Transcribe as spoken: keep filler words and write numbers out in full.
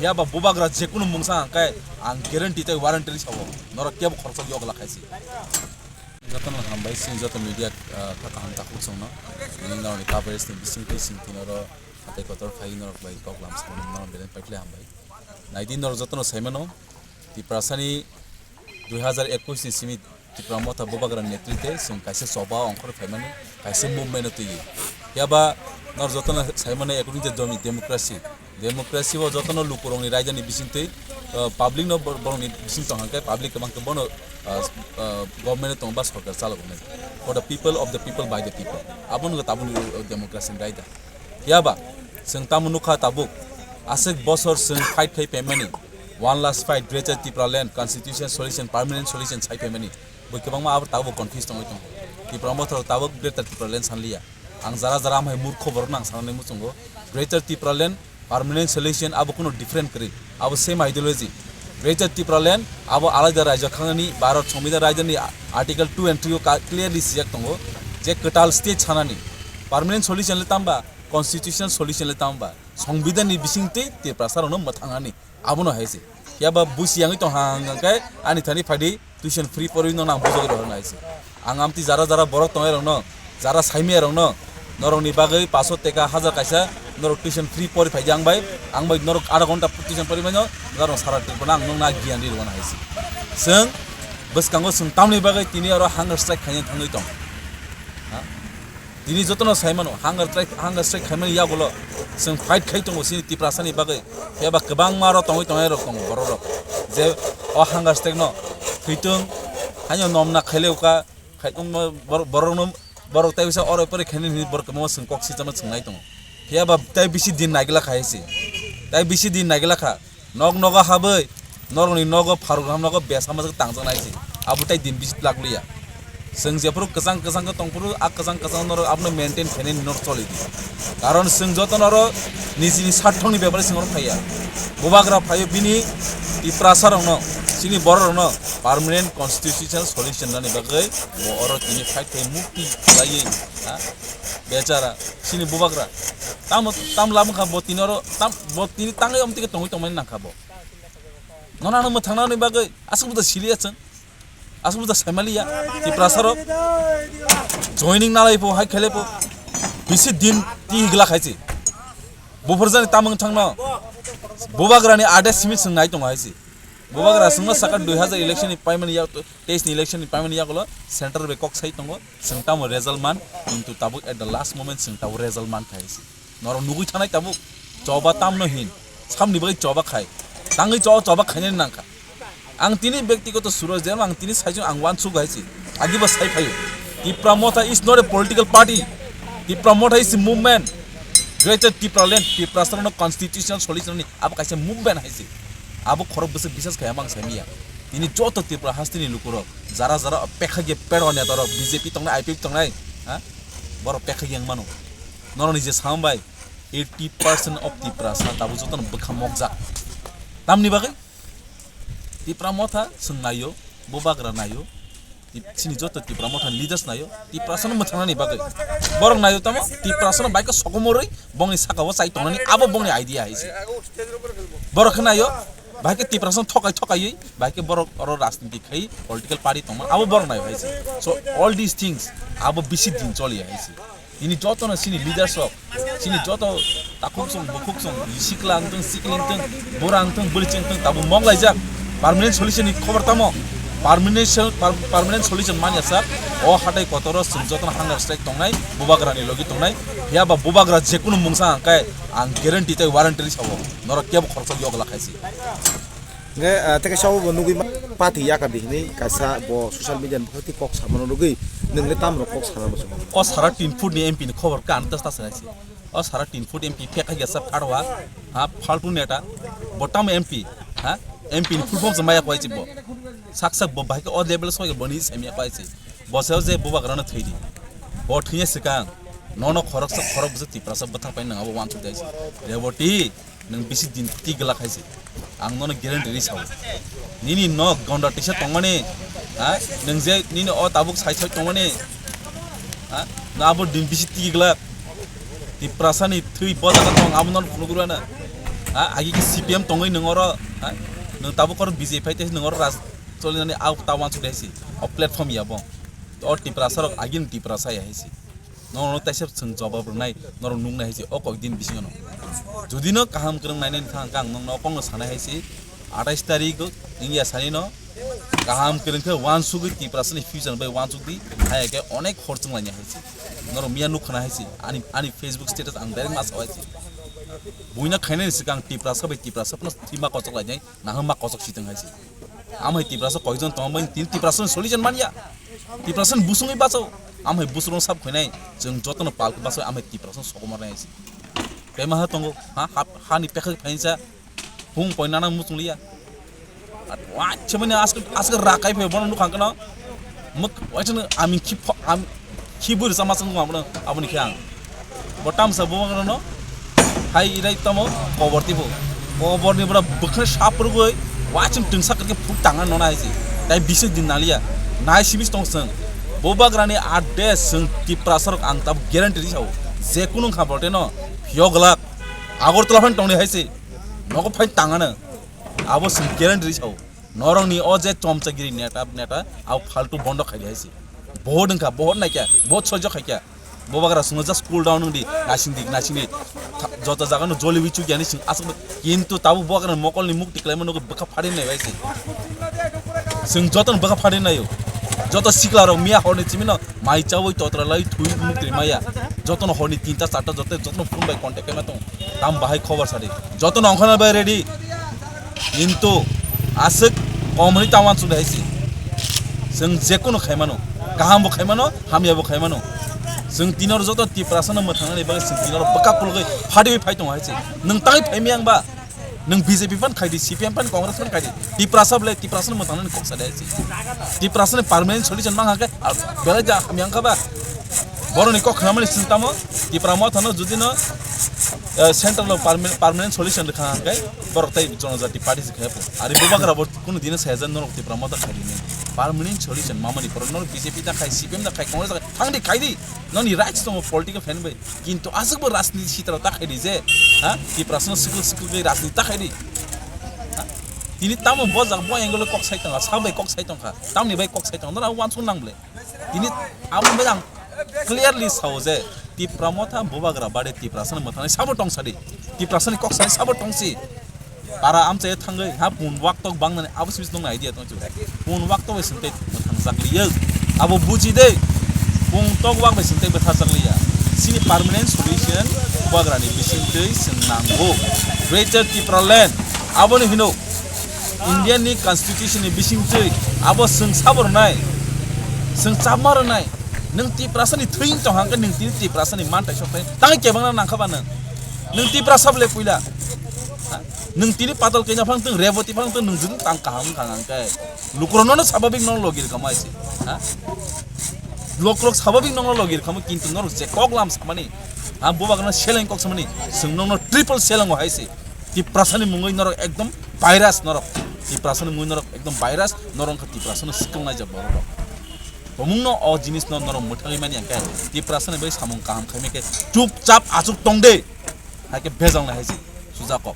Phiya ba bubagra jekunu mungsa hwnkhe ang guarantee tei warranty sao, norok kebo khoroksa yokla khaisi. Jotono hambai, sini joto media, ah, kha kaham takhuk chwngno. Nini norokni coverage ni bisingtwi chwng tini oro hatai kotor phai norok bai kok lam sakmani norok belai paikhle hambai. Naidi norok jotono saimano, Tiprasani dui hazar ekush ni simi Tipra Motha bubagra netrite chwng kaisa choba ongkhor phaimani, kaisa movement o twiwi. Phiya ba norok jotono saimano according to demi-, democracy. Democracy o jotono lukurokni raidani bisingtwi, uh, public no bor-, borokni bising tong hwnkhe public kwbang khe bono, uh, uh, government o tongo ba sorkar chalago hwnwi. For the people, of the people, by the people. Abono tabukni, uh, democracy ni raida. Phiya ba chwng tamo nukha tabuk, aswk bosor chwng fight khai phaimani, one last fight, Greater Tipraland, constitution solution, permanent solution sai phaimani. Bui kwbangma abo tabuk confuse tongwi tongo. Tipra Motha rok tabuk Greater Tipraland sanliya. Ang jara jara amhai murkho borok nang sanani muchungo. Greater Tipraland, permanent solution abo kuno different kwrwi. Abo same ideology. Greater Tipraland abo alaida rajyo khanani, Bharat Sambidan raidani Article two and three o ka-, clearly sijak tongo je kwtal state sanani. Permanent solution le tamba, constitutional solution le tamba, Sambidan ni bisingtwi Tiprasa rokno mwthangani, abono hai se. Phiya ba busi yangwi tong hang hang khe ani thani phaidi tuition free porwi no nang bujagwi rw hai se. Ang amtwi jara jara borok tongnai rokno, jara saimaya rokno, norokni bagwi paso teka hajar kaisa norok tuition free pori phaidi ang bai, ang bai norok adha ghonta tuition pori mano, norok sara trip no ang nokna giyan ri rw hai se. Chwng bwskango chwng tamni bagwi tini oro hunger strike khaina thangwi tong. Ha? Tini jotono sai mano, hunger strike, hunger strike khaimani yagulo chwng fight khai tongo chini Tiprasani bagwi. Phiya ba kwbangma aro tongwi tongnai rok tongo borok rok. Je o hunger strike no thwitung, haino nomna khaileuka, khai tongma borok, borok no, borok tai bisa oro pore khaini hinwi borok kwbangma chwng kok sitama chwng nai tongo. Phiya ba tai bisi din naigla khai se. Tai bisi din naigla kha. Nok nogo habwi, norokni nogo pharuk ham nogo besa majak tangjak nai se. Abo tai din bisi tlak liya. Chwng jephuru kwchang kwchang khe tongphuru, a kwchang kwchang norok abono maintain khainani norok choli di. Karon chwng joto norok nijini sarthokni bepare chwng oro phaiya. Bubagra phaio bini Tiprasa rokno, chini borok rokno permanent constitutional solution nani bagwi bo oro tini fight khai mukti khlaiwi, ha? Bechara, chini bubagra. Tamo, tam lam kha bo tini oro, tam, bo tini tangwi omtike tongwi tongmani nangkha bo. Nono ano mwthangnani bagwi aswk buda siliya chwng. Aswk buda saimaliya. Tiprasa rok joining nalai po, hai khele po. Bisi din ti higla khai se. Buphurjani tamung thangno. Bubagrani ade simi chwng nai tongo hai se. Bubagra chwngno saka dui hazar election ni paimani yak, teis ni election ni paimani yagulo center bai kok sai tongo. Chwng tamo result man, kintu tabuk at the last moment chwng tabuk result man khai se. Norok nugui thanai tabuk choba tamno hin, samni bagwi choba khai, tangwi cho-, choba khainani nangkha. Ang tini bektigoto suro je ang tini saichung ang uansuk hai se, agibo sai phaio. Tipra Motha is not a political party. Tipra Motha is a movement. Greater Tipraland, Tiprasarokno constitutional solution ni abo kaisa movement hai se. Abo khorok bwswk bisas khai amang saimiya. Tini joto Tripura hasteni lukurok jara jara pekha ge pedwa netarok B J P tongnai, I P F tongnai, ha? Borok pekha ge wng mano. Norokni je sambai eighty percent of Tiprasa tabuk jotono bwkha mokjak. Tamni bagwi Tipra Motha chwng naio, bubagra naio, Tip-, chini joto Tipra Motha leaders naio, Tiprasano mwthangnani bagwi. Borok naio tamo, Tiprasano bai khe sokomorwi bongni sakao chai tongnani, abo bongni idea hai se. Borok khe naio, bai khe Tiprasano thokai thokaiwi, bai khe borok oro rajniti khai political party tongma, abo borok naio hai se. So all these things, abo bisi din choli hai se. Tini jotono chini leaders rok, chini joto takhuk song, bukhuk song, sikla wngtong, sikli wngtong, bura wngtong, bwrwi wngtong, tabuk mok laijak. Permanent solution ni khobor tamo? Permanent sol-, per-, permanent solution manya sak. O hatai kotoro chwng jotono hunger strike tongnai, bubagrani logi tongnai. Phiya ba bubagra jekunu mungsa hwnkhe ang guarantee tei warranty sao. Norok kebo khoroksa yokla khaisi. Nge, ah, teke sabo bo nugui ma-, pati yaka di hinui kaisa bo social media ni bwkhak twi kok samano nugui, nwng le tamrok kok sana muchungo? O sara tin foot ni M P ni khobor ka ano ta sana si. O sara tin foot M P phekha ya sa pharwa, ha, faltu neta. Bo tamo M P, ha? M P ni full form se maya kwai si bo. Sak sak bo bahai ke o level soi bo ni se maya kwai si. Bo se je bubagrano thwi di. Bo thwiya swkang. Nono khoroksa khorok bwswk Tiprasa bwthang pai nang abo uansuk dai si. Reboti. Nwng bisi din twi glak hai se. Ang nono guarantee ri sao. Nini nok gonda tisa tongmani, ha? Nwng je nini o tabuk sai sai tongmani, ha? Na abo din bisi twi glak. Tiprasa ni thwi bo jaga tong abo nono phunuk rwna. Ha, agi khe C P M tongwi nwng oro, ha? Nwng tabuk oro B J P phai tei nwng oro raj-, cholinani au ta wansuk hai si. O platform ya bo. O Tiprasa rok agini Tiprasa ya hai si. Nono taisa chwng jawab rwnai, norok nuknai hai si o kok din bisingo no. Jodi no kaham kwrwng nainani thang khe ang nokno o kokno sanai hai si. Atais tarik wngya sani no kaham kwrwng khe wansugwi Tiprasa ni future bai wansuk di, hai khe onek hor chwng lainai hai si. Norok miya nuk khana hai si, ani, ani Facebook status ang direct ma sao hai si. Buino khainani swkang Tiprasa bai Tiprasa phano thwima kochok lainai, nahwma kochok sitwng hai si. Amhai Tiprasa koijon tongmani tin Tiprasa ni solution manya. Tiprasa ni busungwi bacho. Amhai busung sab khoinai, chwng jotono pal khe bacho amhai Tiprasa ni sokomor nai si. Tei maha tongo, ha, ha, hani pekha phainsa, hung poinana muchung liya. Wachemani aske, aske rakai phe bono nukhang kano. Muk, wachana ami khip, am, khibur sama sung ma bono, aboni khe ang. Bo tamsa bo no hai irai tamo kobor tibo. Kobor ni bora bwkhwna saprugwi wachung tungsa khe phuk tanga nona hai si. Tai bising din naliya. Nai sibis tong sung. Bo bagrani adde sung Tiprasa rok ang tab guarantee ri sao. Je kunu kha bote no phiyok glak. Agartala phan tongni hai si. Nogo phai tangana. Abo sung guarantee ri sao. Norokni o je chomchagiri neta, neta, au phaltu bondo khai di hai si. Bohot wngkha, bohot naikha, bohot sojok khaikha. Bo bagra swngo just cool down wngdi, naisingdi, naisingdi. Tha-, joto jaga no joliwi chukya ni sing aswk. Kintu tabuk bo bagra mokol ni mukti kwlaima nugo bwkha phari nai bai si. Sing joto no bwkha phari naio. Joto sikla rok miya horni chimino mai chawi totra lai thui mukti maya. Joto no horni tinta charta joto, joto no phone bai contact kaima tong. Tam bahai khobor sadi. Joto no ongkhana bai ready. Kintu aswk komni taman chuli hai si. Chwng jekunu khaimano, kaham bo khaimano, hamya bo khaimano. Chwng tinor joto Tiprasa no mwthangnani bagwi chwng tinor bwkha kulugwi phadiwi phai tongo hai si. Nwng tangwi phaimiyang ba, nwng B J P phan khaidi, C P M phan, Congress phan khaidi. Tiprasa bwle Tiprasa no mwthangnani kok sadi hai si. Tiprasa ni permanent solution mang hakhe, ah, belai ja hamya wngkha ba. Boroni kok khnamani chwng tamo, Tipra Motha no jodi no, eh, central o permanent, permanent solution rwkha hakhe, borok tai Jonojati Party se khe. Ari bubagra bo kunu dino sayajan norok Tipra Motha khaidi ni. Permanent solution mamani poro norok B J P da khai, C P M da khai, Congress da khai, thangdi khaidi. Noni rights tongo political fan bai. Kintu aswk bo rajniti sitra ta khaidi je, ha? Tiprasa no sikil sikil bai rajniti ta khaidi. Ha? Tini tamo bojak bo angle kok sai tongkha, sa bai kok sai tongkha, tamni bai kok sai tongkha, nora wansuk nang ble. Tini amo bai ang clearly sao je Tipra Motha bubagra bade Tiprasa ni mwthangnai sabo tong sadi. Tiprasa ni kok sai sabo tong si. Para amchai thangwi ha pun wak tok bang nani abo sibis nong idea tong chu. Pun wak tok bai sintei mwthang jak liya. Abo buji de. Pun tok wak bai sintei bwtha jak liya. Sini permanent solution bubagra ni bising tei sing nango. Greater Tipraland. Abo ni hino. Indian ni constitution ni bising twi abo chwng sabo rwnai, chwng chapma rwnai, nwng Tiprasa ni thwi wng tong hangkhe nwng tini Tiprasa ni mantai sok thai tangwi kebengna nangkha ba nwng, nwng Tiprasa bwle puila, ha? Nwng tini patal kanya phang tong, Reboti phang tong, nwng jwng tang kaham wngkha hangkhe lukurok nono sababik nono logi rwkha mai se, ha? Lukurok sababik nono logi rwkha mo, kintu norok je kok lam samani, ha, bubagrano seleng kok samani, chwng nono triple seleng o hai se. Tiprasani mungwi norok ekdom virus norok. Tiprasani mungwi norok ekdom virus, norok wngkha Tiprasano siklwnai je borok rok. Tomungno o jinisno norok mwthangwi mani hwnkhe Tiprasani bai samung kaham khaimai khe chupchap achuk tong de. Hai khe bejal nai hai se sujak kok.